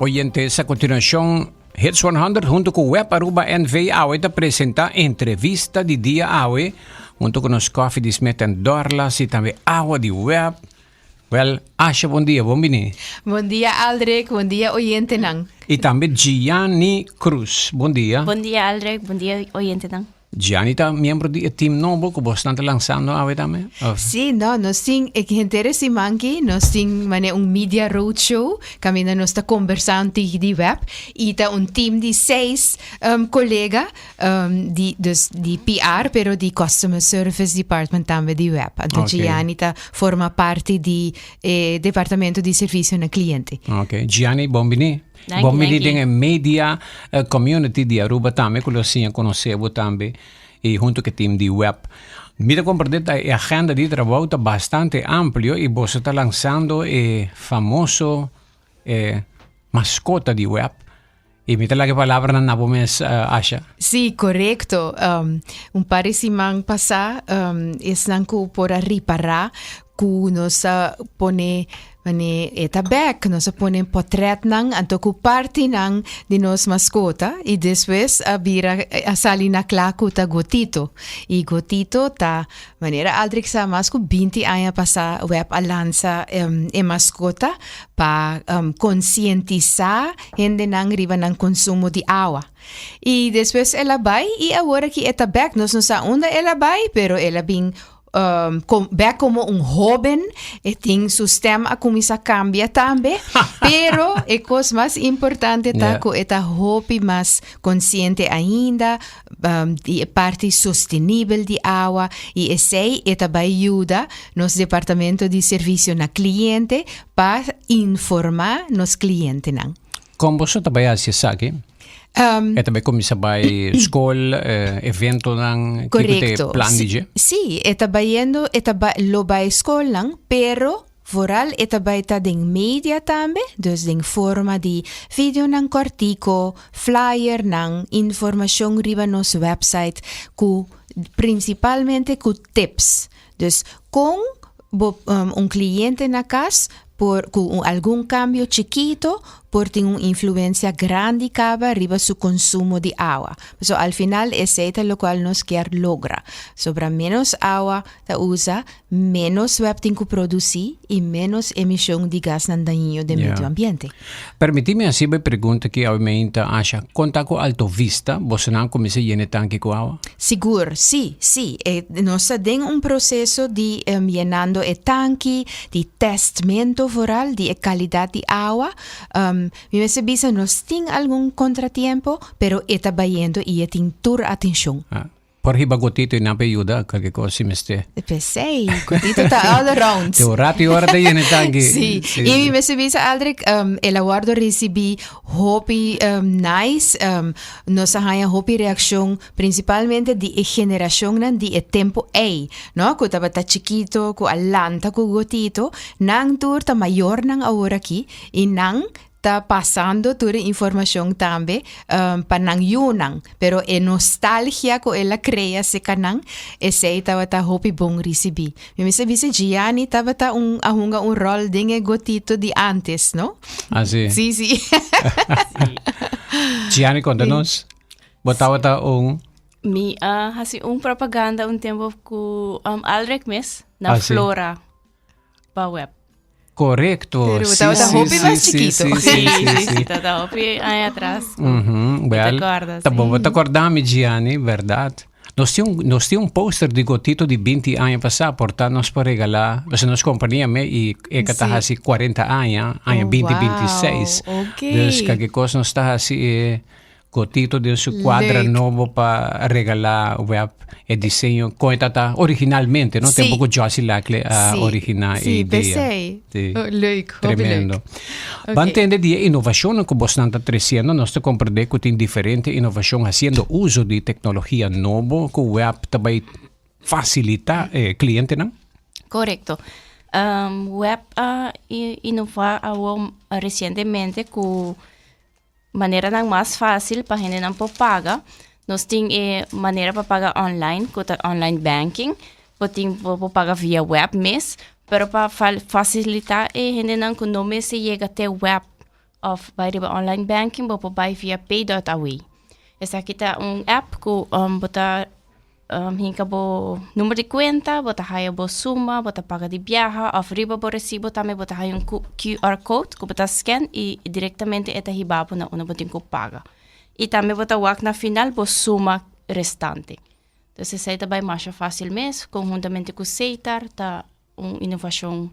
Oyentes, a continuacion Hits 100 hunto cu Web Aruba NV awe ta presenta entrevista di dia awe hunto cu nos koffie di Smith en Dorlas y tambe awa di Web. Wel, Asha, bon dia, bon bini. Bon dia Aldrich, bon dia oyentenan. Y tambe Gianni Cruz, bon dia. Bon dia Aldrich, bon dia oyentenan. Gianni ta miembro di e team nobo ku bosnan ta lansando awe tambe? Of? Sí, no, nos tin e henter e siman aki nos tin mane un media roadshow kaminda nos ta kombersá tigi di web i ta un team di seis kolega di dus di PR pero di customer service department tambe di web. Anto Ok. Gianni ta forma parti di e departamento di servicio na cliente. Ok, Gianni, bon bini. Danki, Bon bini danki. den e media eh, community di Aruba tambe, ku lo siña konosé bo tambe i hunto ku e team di web. Mi ta komprendé ta e agenda di trabou ta bastante amplio i boso ta lansando e famoso eh, maskota di web. I mi ta laga e palabranan na bo mes, eh, Asha. Sí, korekto. Un par di siman pasá esnan ku por a ripará ku nos a pone mane e ta bek, nos a pone potretnan anto ku partinan di nos maskota i despues a bira a sali na kla ku ta Gotito. I Gotito ta manera Aldrich sa mas ku binti aña pasá web a lansa e maskota pa konsientisá hendenan riba nan konsumo di awa. I despues el a bai i awor aki e ta bek. Nos no sa unda el a bai pero el a bin Um, bek como un hoben, e tin su stem a cuminsa cambia tambe, pero e cos mas importante ta cu e ta hopi mas consciente ainda di e parti sostenibel di awa y esey e ta bay yuda nos departamento di servicio na cliente pa informa nos clientenan. Con boso ta bay haci esaki? E ta bai kuminsá bai skol, eventonan, kiko ta e plan di dje? Sí, e ta bayendo, e ta bai, lo bai skolnan, pero vooral e ta bai ta den media tambe, dus den forma di videonan kòrtiko, flyernan, informashon riba nos website ku prinsipalmente ku tips. Dus kon bo un kliente na kas por ku un algun kambio chikito por tin un influensia grandi kaba riba su konsumo di awa. Pasobra al final esei ta lokual nos kier logra. Sobra ménos awa ta usa, ménos web tin ku produsí i ménos emishon di gasnan dañino den medio ambiente. Permití mi hasi bo e pregunta aki awe meinta, Asha. Kon ta ku Alto Vista bosonan a kuminsá yena e tanki ku awa? Sigur, sí, sí. E, nos ta den un proseso di yenando e tanki, di testmento vooral di e kalidat di awa. Mi mester bisa nos tin algun kontratiempo, pero e ta bayendo i e tin tur atenshon. Ah. Por hiba Gotito y nan pa yuda cualke cos si mester. P'esey, Gotito ta all around. Te un rato y ora ta yena e tanki. Sí. Sí, Y mi sí. mester bisa Aldrich, el a wordo ricibi hopi nice. Nos a haña hopi reaccion, principalmente di e generacionnan di e tempo ey, no? Cu tabata chikito, cu a lanta cu Gotito. Nan tur ta mayornan awor aki y nan ta pasando tur e informacion tambe pa nan yunan, pero e nostalgia cu el a crea seca nan, esey tabata hopi bon ricibi. Mi mester bisa Gianni tabata un a hunga un rol den e gotito di antes, no? Ah, si? Si, si. Gianni, conta nos. Bo tabata un... Mi a haci un propaganda un tempo cu Aldrich mes na Ah, si. Flora pa web. Korekto. Pero Sí, tabata sí, hopi sí, mas sí, chiquito. sí, Sí, sí, sí, sí, sí. sí, tata hopi aña atras. Mhm, Te wel, acorda, ta sí. bon bo ta korda mi, Gianni, bèrdat. Nos tin un, nos tin un poster di Gotito di binti aña pasá, por ta nos por regalá, pasobra nos kompania me i e ka ta Sí. hasi kuarenta aña, aña Oh, binti wow, binti seis. ok. Dus kake kos nos ta hasi e Gotito den su cuadra Leuk. nobo pa regala web e diseño con e tata originalmente, no? Sí. Tempo cu Josie Lacle a Sí, origina e sí, idea. pesey. Sí. Oh, leuk, hopi Tremendo. leuk. Ok. Ban tende di e innovacionnan cu bosnan ta treciendo, nos ta comprende cu tin diferente innovacion haciendo uso di tecnologia nobo cu web ta bay facilita e clientenan. Correcto. Web a innova awor recientemente cu Maneranan mas fásil pa hendenan por paga. Nos tin e manera pa paga online, ku ta online banking. Bo tin bo por paga via web mes, pero pa fasilitá e hendenan ku no mester yega te web. of bai riba online banking bo por bai via pay.aw. Esaki ta un app ku um, bo ta um, hinka bo number di kuenta, bo ta haya bo suma, bo ta paga di biaha of riba bo resibo tambe bo ta haya un QR code ku bo ta scan i direktamente e ta hiba bo na unda bo tin ku paga. I tambe bo ta wak na final bo suma restante. Entonces esei ta bai masha fácil mes, konhuntamente ku Setar ta un inovashon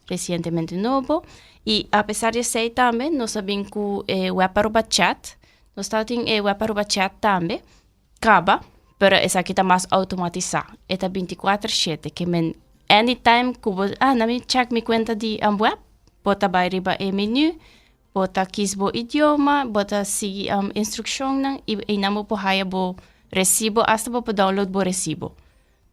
resientemente nobo. I apesar di esei tambe nos a bin ku e web Aruba Chat. Nos tabatin e web Aruba Chat tambe kaba, pero esaki ta mas outomatisá. E ta bintikuater shete, ke men anytime ku bo, ah, na mi check mi kuenta di web, bo ta bai riba e menu, bo ta kis bo idioma, bo ta sigui instrukshonnan i einan bo por haya bo resibo, asta bo por download bo resibo.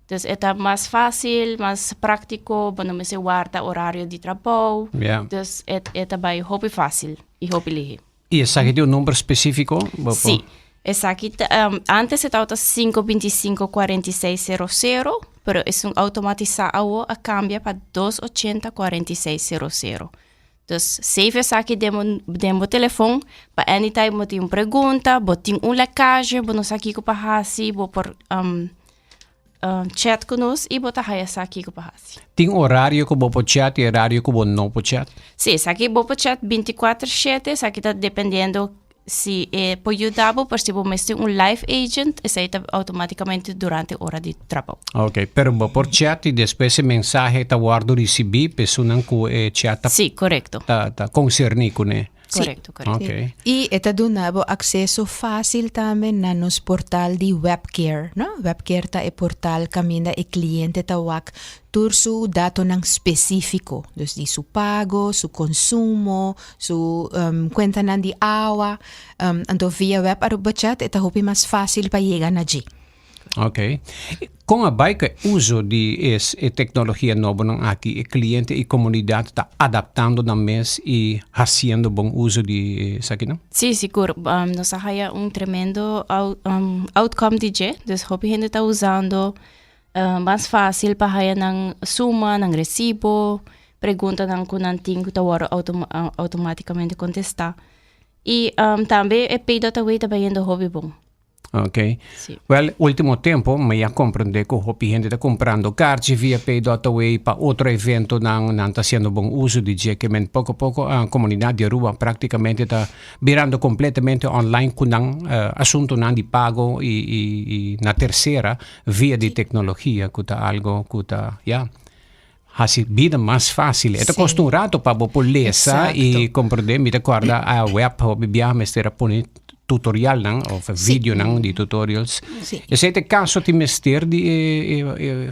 Dus e ta mas fácil, mas práctico, bo no mester warda horario di trabou. Dus e, e ta bai hopi fácil i hopi lihe. I esaki tin un number spesífiko? Bo por- Sí, esaki ta, um, antes e tabata 525 46 00, pero esun automatisá awo a kambia pa 280 46 00. Dus save esaki den bo, den bo telefon pa anytime bo tin un pregunta, bo tin un lekkage, bo no sa kiko pa hasi, bo por um, um, chat ku nos i bo ta haya sa kiko pa hasi. Tin horario ku bo por chat i horario ku bo no por chat? Sí, esaki bo por chat 24/7, esaki ta dependiendo si e por yuda bo, pero si bo mester un live agent, esei ta automaticamente durante ora di trabou. Ok, pero bo por chat i despues e mensahe ta wordo ricibi p'esunnan ku e chat ta Sí, korekto. ta ta concerni kuné. Korekto, korekto. Ok. I e ta duna bo akseso fásil tambe na nos portal di Webcare, no? Webcare ta e portal kaminda e kliente ta wak tur su datonan spesífiko, dus di su pago, su konsumo, su kuentanan di awa. Anto via Web Aruba Chat e ta hopi mas fásil pa yega na dje. Ok. Kon a bai ku e uso di es e teknologia nobonan aki e kliente i komunidat ta adaptando nan mes i hasiendo bon uso di esakinan? Sí, sigur. Nos a haya un tremendo outcome di dje. Dus hopi hende ta usando mas fácil pa haya nan suma, nan resibo, preguntanan ku nan tin ku ta wòrdu outomátikamente kontestá. I tambe e pay.away ta bayendo hopi bon. Ok. Sí. Wel, ultimo tempo mi a comprende cu hopi hende ta comprando kaartje via Pay.away pa otro eventonan, nan ta haciendo bon uso di dje, ke men poco poco a comunidad di Aruba practicamente ta birando completamente online cu nan asuntonan di pago y, y, y na tercera via di tecnologia cu ta algo cu ta, ya, haci bida mas facil. E ta costa un rato pa bo por lesa y comprende. Mi ta corda a web hopi biaha mester a pone tutorialnan of videonan di tutorials. Esey ta e caso tin mester di e e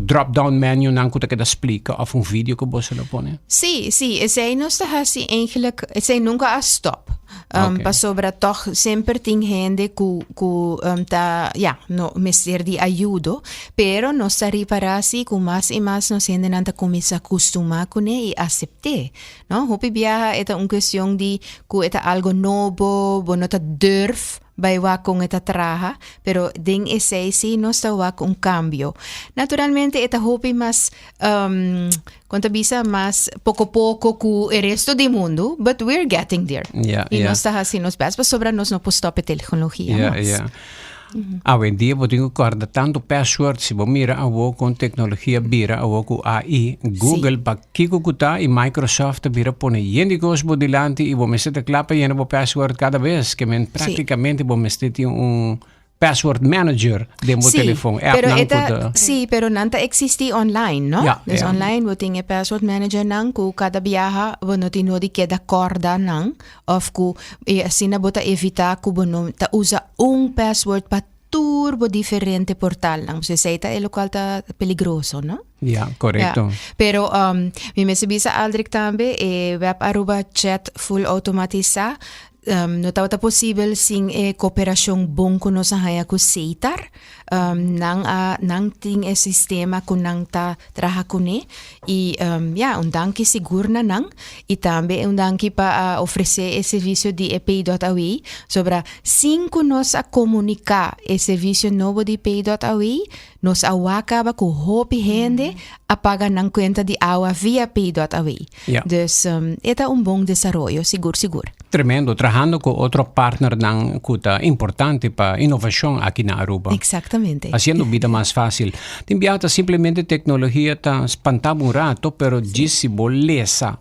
drop down menunan cu ta keda splica of un video cu boso lo pone? Sí, sí, esey nos ta haci eigenlijk, esey nunca a stop. Um, Pasobra toch semper tin hende ku, ku um, ta, ja, no mester di ayudo, pero nos ta ripará si ku mas i mas nos hendenan ta kuminsá kustumá kuné i asept'é, no? Hopi biaha e ta un kuestion di ku e ta algo nobo, bo no ta durf bai wak kon e ta traha, pero den esei si nos ta wak un kambio. Naturalmente e ta hopi mas um, Kon ta bisa mas poko poko ku e resto di mundu, but we're getting there. Yeah, I yeah. nos ta hasi nos best pasobra nos no por stop e teknologia Yeah, mas. yeah. Awendia bo tin ku kòrda tantu password, si bo mira awo kon teknologia bira awo ku AI, Google pa kiko ku ta i Microsoft ta bira pone yen di kos bo dilanti i bo mester ta kla pa yena bo password kada bes, ke men praktikamente bo mester tin un Password manager den bo Sí, telefon, app pero nan e ku ta, ta. sí, pero nan ta existi online, no? Ja, Dus ja. online bo tin e password manager nan ku kada biaha bo no tin nodi keda kòrda nan òf ku i asina bo ta evitá ku bo no ta usa un password pa tur bo diferente portalnan. Pues esei ta e lokual ta peligroso, no? Ja, korekto. Ja. Pero um, mi mester bisa Aldrich tambe, e Web Aruba chat full automatisá. No tabata posibel sin e koperashon bon ku nos a haña ku Setar. Nan a nan tin e sistema ku nan ta traha kuné i ya un danki sigur na nan i tambe un danki pa a ofresé e servisio di e Pay dot Away. Sobra sin ku nos a komuniká e servisio nobo di Pay dot Away nos a wak kaba ku hopi hende a paga nan kuenta di awa via Pay dot Away. Dus e ta un bon desaroyo sigur sigur. Tremendo, trahando cu otro partnernan cu ta importante pa innovacion aki na Aruba. Exactamente. Haciendo bida mas facil. Tin biaha ta simplemente tecnologia ta spanta bo un rato, pero djis si bo lesa,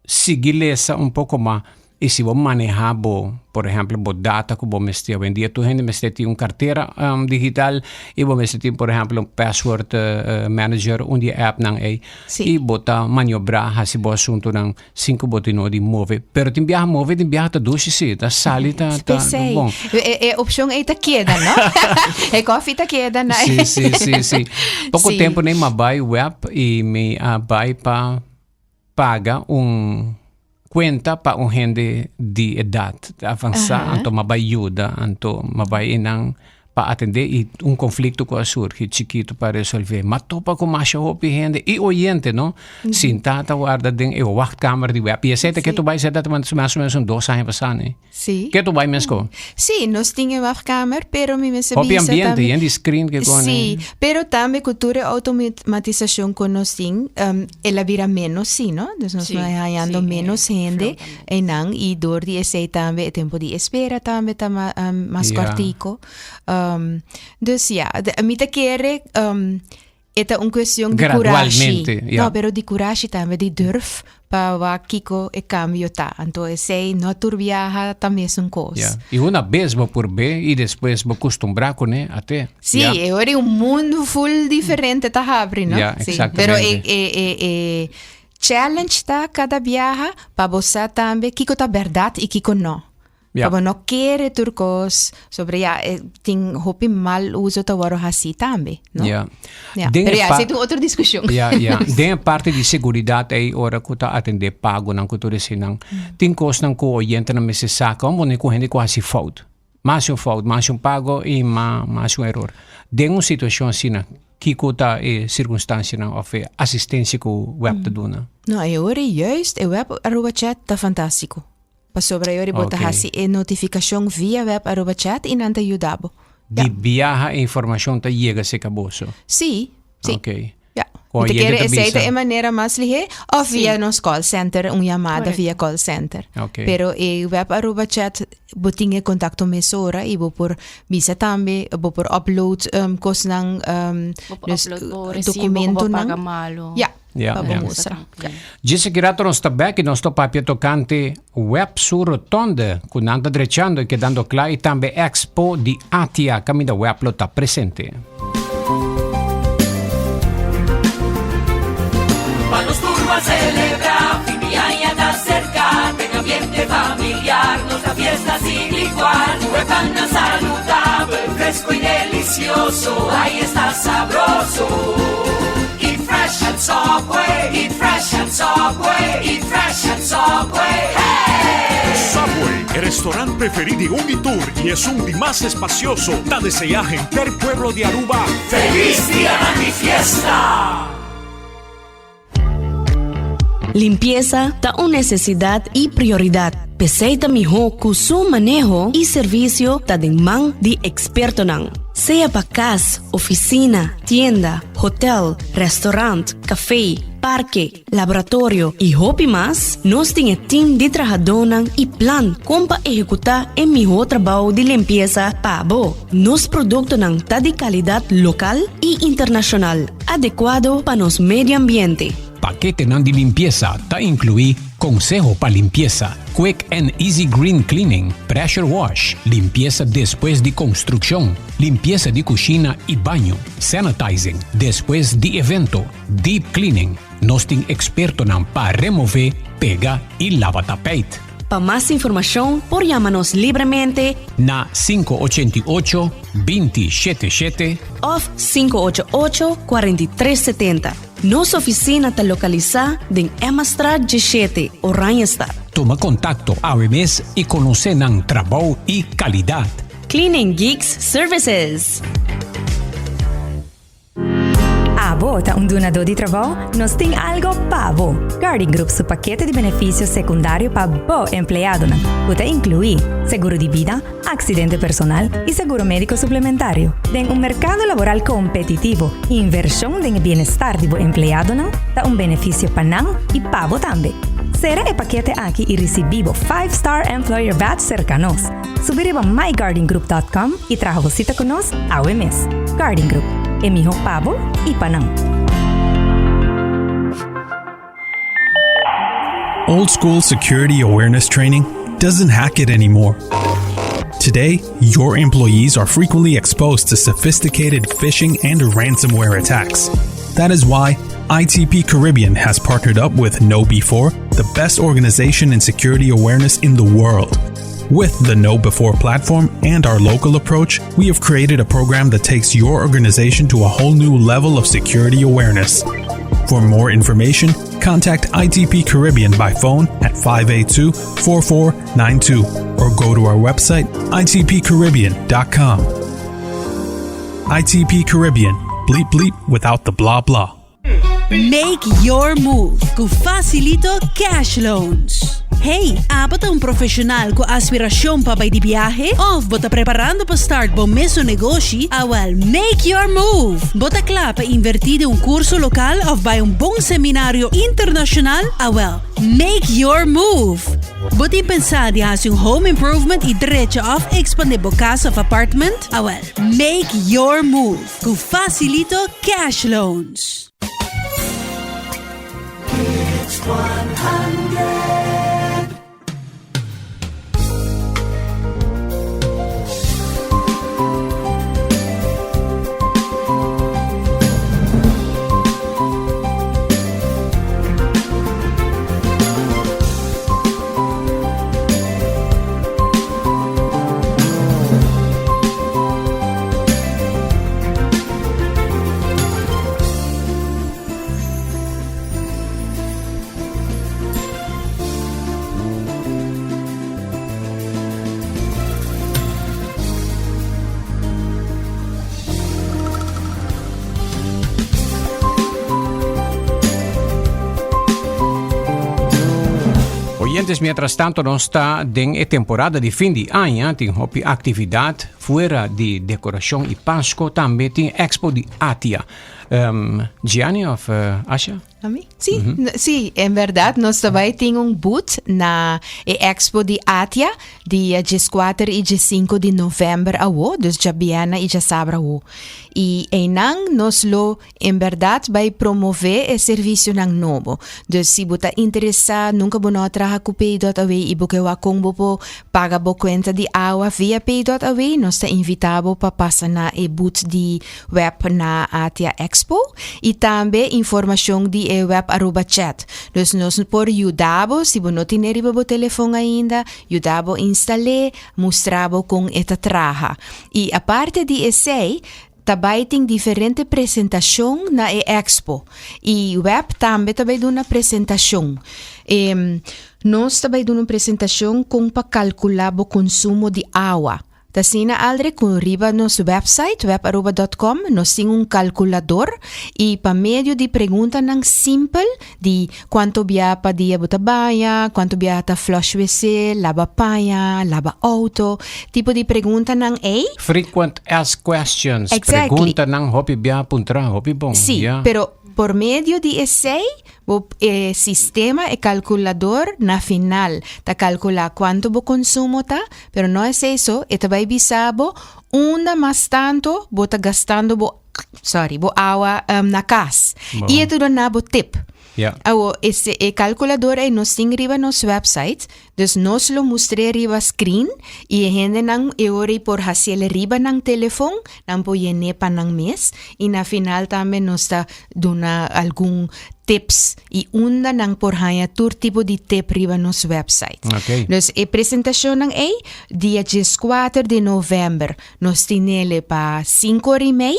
sigui lesa un poco mas y si bo maneha bo, por ehempel, bo data cu bo mester. Awendia tur hende mester tin un cartera digital y bo mester tin, por ehempel, un password manager, un di e appnan ey. Sí. Y bo ta maniobra, haci bo asuntonan. Sin ku bo tin no di move. Pero tin biaha move, tin biaha ta dushi si. Ta sali ta, ta P'esei. bon. E, e opshon ei ta keda, no? E koffie ta keda, no? Si, si, si, si. Poko Sí. tempo nei m'a bai web i mi a bai pa paga un kuenta pa un hende di edat avansá. Aha. Anto m'a bai yuda, anto m'a bai einan pa atendé i un konflikto ku a surgi chikitu pa resolvé. Ma topa ku masha hopi hende i oyente no, sintá ta warda den e wachtkamer di web. I esei ta ke tu bai esei ta mas o menos un dos aña pasá ne. Sí. Ke tu bai mesko? Sí, nos tin e wachtkamer, pero mi mester Hopi bisa ambiente, tambe yen di screen ke kone. Sí, pero tambe ku tur e automatisashon ku nos tin, el a bira menos sí, no? Dus nos Sí, ta hañando sí, menos e hende flow tambe. einan i dor di esei tambe e tempo di espera tambe ta mas Ja. kòrtiku. Dus ja, mi ta kere e ta un kuestion di kurashi. Gradualmente, ja. No, pero di kurashi tambe, di durf pa wak kiko e kambio ta. Anto esei no tur biaha ta mesun kos. Ja. I una bes bo por be i despues bo kustumbrá kuné, ate. Sí, Ja. e ora un mundu ful diferente ta habri, no? Ja, Sí. Pero e, exactamente. e, e, e challenge ta kada biaha pa bo sa tambe kiko ta bèrdat i kiko no. Ja. Pa bo no kere tur kos sobre ja, e tin hopi mal uso ta wòrdu hasí tambe, no? Ja. Ja. Den Pero e ja, pa- esei ta un otro diskushon. Ja, ja. Den e parti di seguridat ei ora ku ta atendé pagonan ku tur eseinan, tin kosnan ku oyentenan mester sa kon bo ku hende ku hasi fout. Mas un fout, mas un pago i ma mas un eror. Den un situashon asina, kiko ta e sirkunstansianan òf e asistensia ku web ta duna? No, e ora juist e web Aruba Chat ta fantástiko. Pasobra e ora bo ta Ok. hasi e notifikashon via web Aruba Chat i nan ta yuda bo. Di biaha e informashon ta yega serka boso? Sí, sí. Ok. Ja. Kon Mi ta yega kere ta esei ta bisa? e manera mas lihé òf via nos call center, un yamada Correcto. via call center. Ok. Pero e web Aruba Chat bo tin e kontakto mesora i bo por bisa tambe, bo por upload um, kosnan, um, Bo por dus upload bo recibo ku bo dokumentonan. paga malo. Ja, Ja, pa bo ja. mustra. Djis aki rato nos ta bek i nos ta papia tokante web su rotonde ku nan ta drechando i kedando kla i tambe Expo di Atia kaminda web lo ta presente. Pa nos tur ban celebra, fin di aña ta cerca, den ambiente familiar, nos ta fiesta sin igual. Cu e pannan saludabel, fresco y delicioso, ay esta sabroso. Eat fresh at Subway, eat fresh at Subway, eat fresh at Subway, hey! Subway, e restaurant preferí di un i tur i esun di mas espacioso, ta deseá henter pueblo di Aruba Feliz Dia di Fiesta! Limpiesa ta un nesesidat i prioridat. P'esei ta mihó ku su maneho i servisio ta den man di ekspertonan. Sea pa kas, ofisina, tienda, hotel, restaurant, kafé, parke, laboratorio i hopi mas, nos tin e tim di trahadónan i plan kon pa ehekutá e mihó trabou di limpiesa pa bo. Nos produktonan ta di kalidat lokal i internashonal. Adecuado pa nos medio ambiente. Paketenan di limpiesa ta inclui conseho pa limpiesa, quick and easy green cleaning, pressure wash, limpiesa despues di construccion, limpiesa di cushina y baño, sanitizing despues di evento, deep cleaning. Nos tin expertonan pa remove, pega y laba tapijt. Pa mas informacion por yama nos libremente na 588 20 77 of 588 43 70. Nos oficina ta localisa den Emmastraat 17, Oranjestad. Tuma contacto awe mes y conoce nan trabou y calidad. Cleaning Geeks Services. Abo ta un dunadó di trabou? Nos tin algo pa bo! Guardian Group su pakete di benefisio sekundario pa bo empleadonan, ku ta inkluí seguro di bida, aksidente personal i seguro médiko suplementario. Den un merkado laboral kompetitivo, invershon den e bienestar di bo empleadonan ta un benefisio pa nan i pa bo tambe. Sera e pakete aki i risibí bo Five Star Employer Badge serka nos. Subi riba myguardiangroup.com i traha bo sita ku nos awe mes. Guardian Group, e mihó pa bo i pa nan. Old school security awareness training doesn't hack it anymore. Today, your employees are frequently exposed to sophisticated phishing and ransomware attacks. That is why ITP Caribbean has partnered up with KnowBe4, the best organization in security awareness in the world. With the KnowBe4 platform and our local approach, we have created a program that takes your organization to a whole new level of security awareness. For more information, contact ITP Caribbean by phone at 582 4492 or go to our website itpcaribbean.com. ITP Caribbean, bleep bleep without the blah blah. Make your move ku Facilito Cash Loans. Hey, abo ta un profesional ku aspirashon pa bai di biahe? Of bo ta preparando pa start bo mesun negoshi? Awel, make your move! Bo ta kla pa invertí den un kurso lokal of bai un bon seminario internashonal? Awel, make your move! Bo tin pensá di hasi un home improvement i drecha of ekspandé bo kas of apartment? Awel, make your move! Ku Facilito Cash Loans. Hits 100. Oyentes, mientras tanto nos ta den e temporada di fin di aña, tin hopi actividad fuera di decoracion y Pasco, tambe tin expo di Atia. Um, Gianni of uh, Asha? Ami? Sí, mm -hmm. sí, en verdad nos también tin un booth na e expo di Atia dia 14 y 15 di november awo, dus djabièrnè y djasabra awo. Y einan nos lo En bèrdat bai promové e servisionan nobo. Dus si bo ta interesá, nunka bo no a traha ku Pay.aw i bo ke wak kon bo por paga bo kuenta di awa via Pay.aw, nos ta invitá bo pa pasa na e booth di web na Atia Expo i tambe informashon di e web Aruba Chat. Dus nos por yuda bo si bo no tine riba bo telefon ainda, yuda bo instal'é, mustra bo kon e ta traha. I aparte di esei, Ta bai tin diferente presentashon na e expo i web tambe ta bai duna presentashon. E nos ta bai duna un presentashon kon pa kalkulá bo konsumo di awa. Ta asina Aldrich ku riba nos website webaruba dot com nos tin un kalkulador i pa medio di preguntanan simpel di kuantu bia pa dia bo ta baña, kuantu bia ta flush wc, laba paña, laba outo, tipo di preguntanan ei. Frequent asked questions. Exactly. Preguntanan hopi bia puntra, hopi bon. Sí, Ja. pero por medio di esei, bo e sistema, e calculador, na final ta calcula cuanto bo consumo ta, pero no es eso, e ta bai bisa bo unda mas tanto bo ta gastando bo, sorry, bo awa um, na cas. Bon. I e ta duna bo tip. Ja. Awo, ese, e calculador ei nos tin riba nos website, dus nos lo mustr'é riba screen y e hendenan e ora ei por haciel riba nan telefon, nan por yen'é pa nan mes y na final tambe nos ta duna algun tips y unda nan por haña tur tipo di tip riba nos website. Ok. Dus e presentacionnan ei dia dieskuater di november nos tinele pa sinku or y mei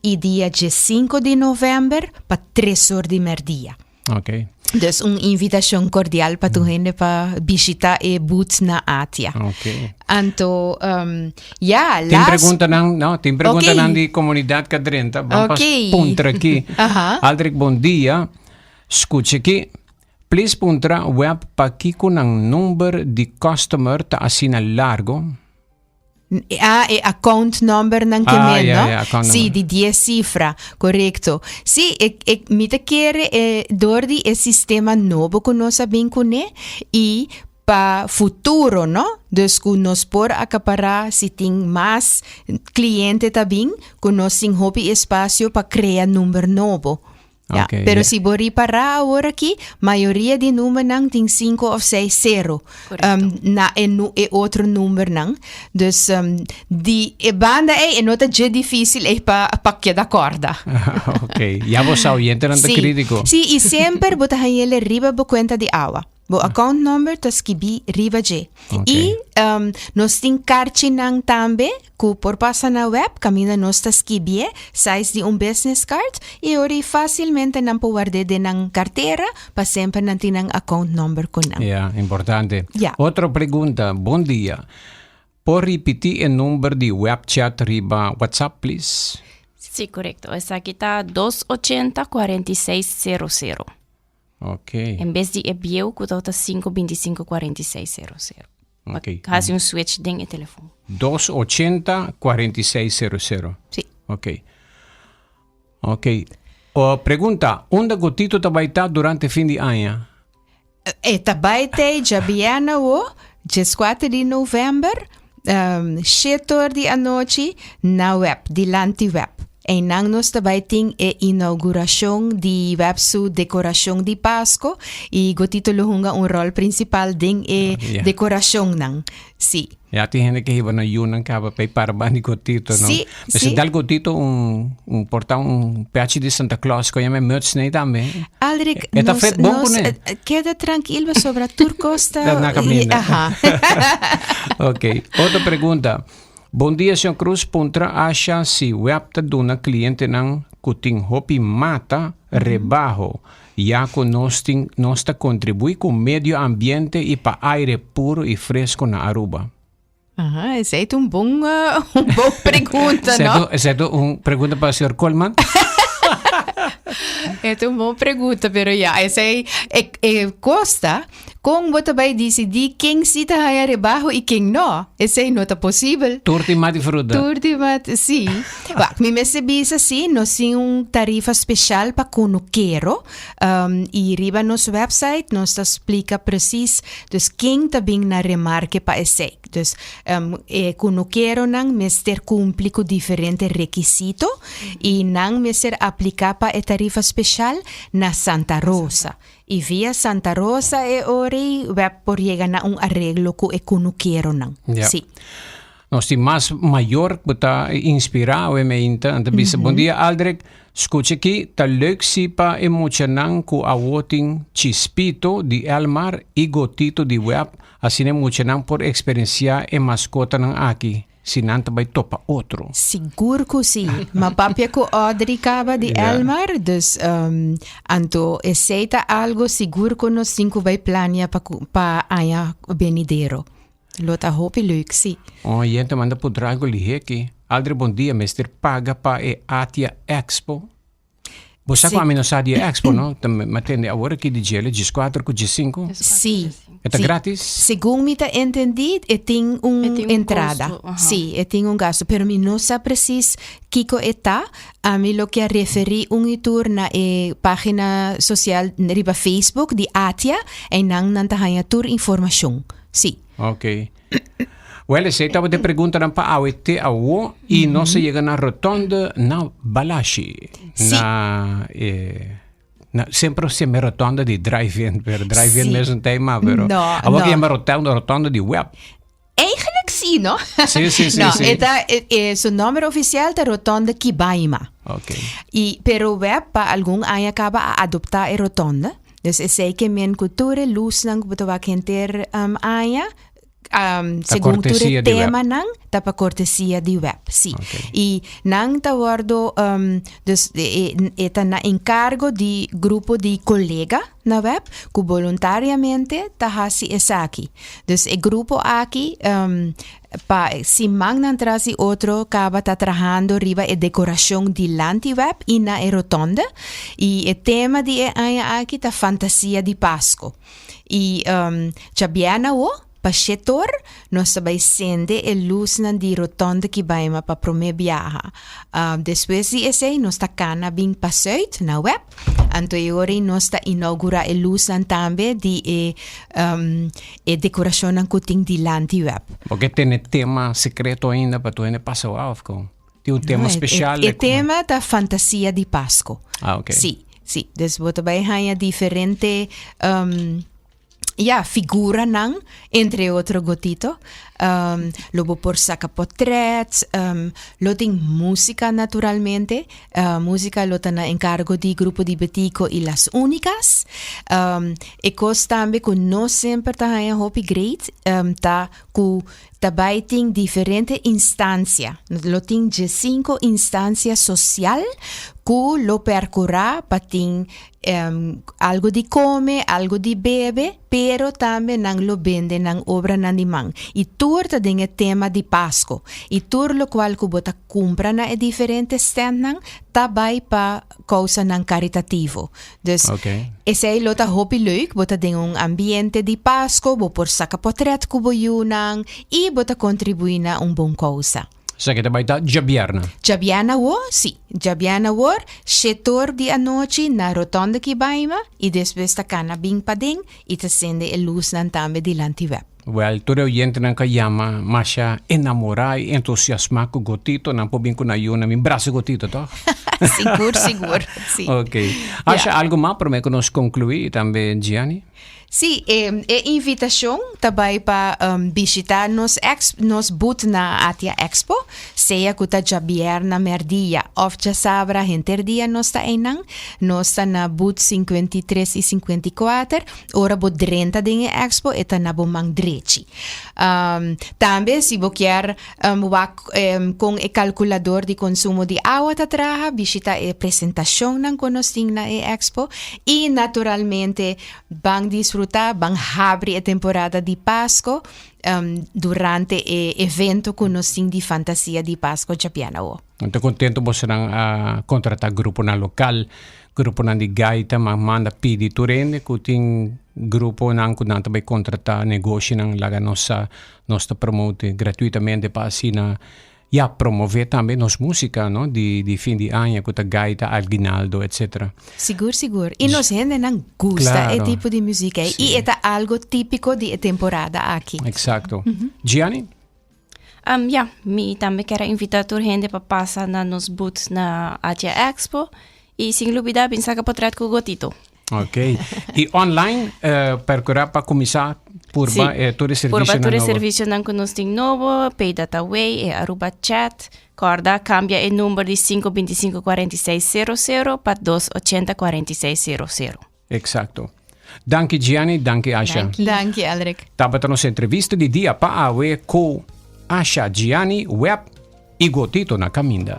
y dia diesinku di november pa tres or di merdia. Ok. Dus un invitacion cordial pa tur hende pa bishita e booth na Atia. Ok. Anto, ya, Tin las preguntanan, no, tin preguntanan Ok. di comunidad ka drenta. Ban pas Ok. puntra aki. Aha. Aldrich, bon dia. Scucha aki. Please puntra web pakiko nan number di customer ta asina largo. Ah, e account number nan ke Ah, men, ja, no? ja, account Sí, number. di 10 cifra, correcto. Sí, e, e, mi ta kere e, door di e sistema nobo ku nos a bin kuné i pa futuro, no? Dus ku nos por acapará si tin mas cliente ta bin, ku nos tin hopi espacio pa crea number nobo. Ja, Ok, pero ja. si bo ripará awor aki, mayoria di numbernan tin sinku of seis sero Correcto. na e, nu, e otro numbernan. Dus um, di e banda ei, e no ta dje difícil ei pa, pa keda kòrda. ok, ya bo sa, oyentenan ta Sí, krítiko. sí, i semper bo ta hañ'el riba bo kuenta di awa. Bo account number ta skibí riba dje. Ok. I um, nos tin karchinan tambe ku por pasa na web kaminda nos ta skibié size di un business card i ora i fásilmente nan por ward'é den nan kartera pa semper nan tin nan account number ku nan. Ja, importante. Ja. Otro pregunta, bon dia. Por ripití e number di web chat riba WhatsApp please? Sí, korekto. Esaki ta 280 46 00. Ok. En bes di e bieu ku tabata sinku bintisinko kuarenta i seis sero sero. Pa Ok. hasi un switch den e telefon. Dos ochenta kuarenta i seis sero sero. Sí. Ok. Ok. O, pregunta, unda Gotito ta bai ta durante fin di aña? E ta bai te djabièrnè awo, dieskuater di novèmber, shete or di anochi, na web, dilanti web. Einan nos ta bai tin e inauguracion di web su decoracion di Pasco y Gotito lo hunga un rol principal den e decoracionnan. Sí. Ya tin hende ke hiba nan yunan kaba pa e para ban di Gotito, no? Sí, Mester sí. dal Gotito un, un porta un pechi di Santa Claus ku yama e muts nei tambe. Aldrich, E ta nos, fet bon nos, kuné. keda trankil pasobra tur kos ta... Ta na kaminda. Aha. Ok. Otro pregunta. Bon dia señor Cruz, puntra Asha si web ta duna clientenan cu tin hopi mata rebaho, ya cu nos tin nos ta contribui cu medio ambiente y pa aire puro y fresco na Aruba. Aha, esey ta un bon un bon pregunta, no? Esey ta un pregunta pa señor Coleman? E ta un bon pregunta, pero ya, esey e e costa Kon bo ta bai disidí ken sí ta haña rebaho i ken no? Esei no ta posibel. Tur tin mat di fruta. Tur tin mat, sí. Wak, mi mester bisa sí, nos tin un tarifa speshal pa kunukero. I riba nos website nos ta splika presis dus ken ta bin na remarke pa esei. Dus e kunukeronan mester kumpli ku diferente rekisito i nan mester apliká pa e tarifa speshal na Santa Rosa. I via Santa Rosa e ora ei web por yega na un areglo ku e kunukeronan. Ja. Sí. Nos tin mas mayor ku ta inspirá awe meinta. Nan ta bisa, Bon dia Aldrich, skucha aki, ta leuk si pa e muchanan ku awo tin Chispito di Elmar i Gotito di web, asina e muchanan por eksperensiá e maskotanan aki. Si nan ta bai topa otro. Sigur ku si. Ma papia ku Audrey kaba di Elmar, dus anto esei ta algo sigur ku nos tin ku bai plania pa ku pa aña benidero. Lo ta hopi leuk, si. Un oyente manda puntra algo lihé aki. Audrey bon dia, mester paga pa e Atia Expo? Bo sa ku ami no sa di e expo, no? Ta mi tende awor aki di djele, djeskuater ku djesinku. Sí. E ta sí. gratis? Segun mi ta entendí, e tin un E tin un entrada. kosto, aha. Sí, e tin un gasto. Pero mi no sa presis kiko e ta. Ami lo ke a referí un i tur na e página sosial riba Facebook di ATIA. Einan nan ta haña tur informashon. Sí. Ok. Wel, esei tabata e preguntanan pa awe te awo i nos a yega na rotonde na Balashi. Sí. Na e... Na, semper nos yama rotonde di drive-in, pero drive-in Si. mes un tema, pero No, awor no. yama rotonde, rotonde di web. Eigenlijk si, no? Si, si, si, no, si. e ta, e, e, su nomber oficial ta Rotonde Kibaima. Ok. Y, pero web pa algun aña caba a adopta e rotonde. Dus esey ke men cu tur e luznan cu bo ta wak henter um, aña, um, Ta segun tur cortesia e di web. temanan, ta pa cortesia di web, si. Ok. Y nan ta wordo, um, dus e, e, e ta na encargo di grupo di colega na web cu boluntariamente ta haci esaki. Dus e grupo aki um, pa simannan tras di otro caba ta trahando riba e decoracion dilanti web y na e rotonde. Y e tema di e aña aki ta fantasia di Pasco. Y um, djabièrnè awo, pa shet'or, nos ta bai sende e lusnan di rotonde Kibaima pa promé biaha. Um, despues di esei nos ta kana bin pa Zuid na web. Anto e ora ei nos ta inaugurá e lusnan tambe di e um, e dekorashonnan ku tin dilanti web. Bo ke tene tema sekreto ainda pa tur hende pasa wou of kon? Tin un tema No, e- special? E, e tema ta fantasia di Pasco. Ah, ok. Si, si. Dus bo ta bai haña diferente um, ja, figuranan, entre otro Gotito. Um, lo bo por saca potret, um, lo tin musica naturalmente. Uh, musica lo ta na encargo di Grupo di Betico y Las Únicas. Um, e cos tambe cu no semper ta haña hopi great, um, ta cu Ta bai tin diferente instancia. Lo tin diesinco instancia social cu lo percura pa tin algo di come, algo di bebe, pero tambe nan lo bende nan obranan di man. Y tur ta den e tema di Pasco. Y tur locual cu bo ta cumpra na e diferente standnan ta bai pa causanan caritativo. Dus esei lo ta hopi leuk, bo ta den un ambiente di Pasco, bo por saca potret cu bo yunan y bo ta contribui na un bon causa. Esaki ta bai ta djabièrnè? Djabièrnè awor, si. Djabièrnè awor, shet'or di anochi na Rotonde Kibaima y despues ta cana bin paden y ta sende e lusnan tambe dilanti web. Wèl, tur e oyentenan ku a yama masha enamorá i entusiasmá ku Gotito, nan por bin ku nan yunan bin brasa Gotito, tòg? Sigur, sigur, si. Ok. Asha, algu mas promé ku nos konkluí i tambe Gianni? Sí, e e invitashon ta bai pa bishitá nos ex nos booth na Atia Expo, sea ku ta djabièrnè mèrdia òf djasabra henter dia nos ta einan. Nos ta na booth 53 i 54. Ora bo drenta den e expo e ta na bo man drechi. Um, tambe si bo kier um, wak um, con e calculador di consumo di awa ta traha, bishita e presentacionnan cu nos tin na e expo. Y naturalmente ban disfruta, ban habri e temporada di Pasco um, durante e evento cu nos tin di Fantasia di Pasco djabiana awo. Mi ta contento bosonan a contrata gruponan local, gruponan di gaita, ma manda pidi tur hende cu tin gruponan cu nan ta bay contrata negoshinan laga nos sa, nos ta promote gratuitamente pa asina ya promove tambe nos musica no di di fin di aña cu ta gaita, aguinaldo etc. Sigur sigur y nos hendenan gusta e Claro. tipo di musica ey y e ta algo tipico di e temporada aki. Exacto. Gianni? Um, ja, mi tambe kier a invita tur hende pa pasa na nos booth na Atia Expo y sin lubida bin saca potret cu Gotito. Ok. Y online uh, percura pa cuminsa purba Sí. eh, tur e Purba servicionan tur e nobo. servicionan cu nos tin nobo, Pay Data Way, e Aruba Chat. Corda, cambia e number di 525 4600 pa 280 4600. Exacto. Danki Gianni, danki Asha. Danki. Danki, Elric. Tabata nos entrevista di dia pa awe ku Asha Gianni, Web i Gotito na kaminda.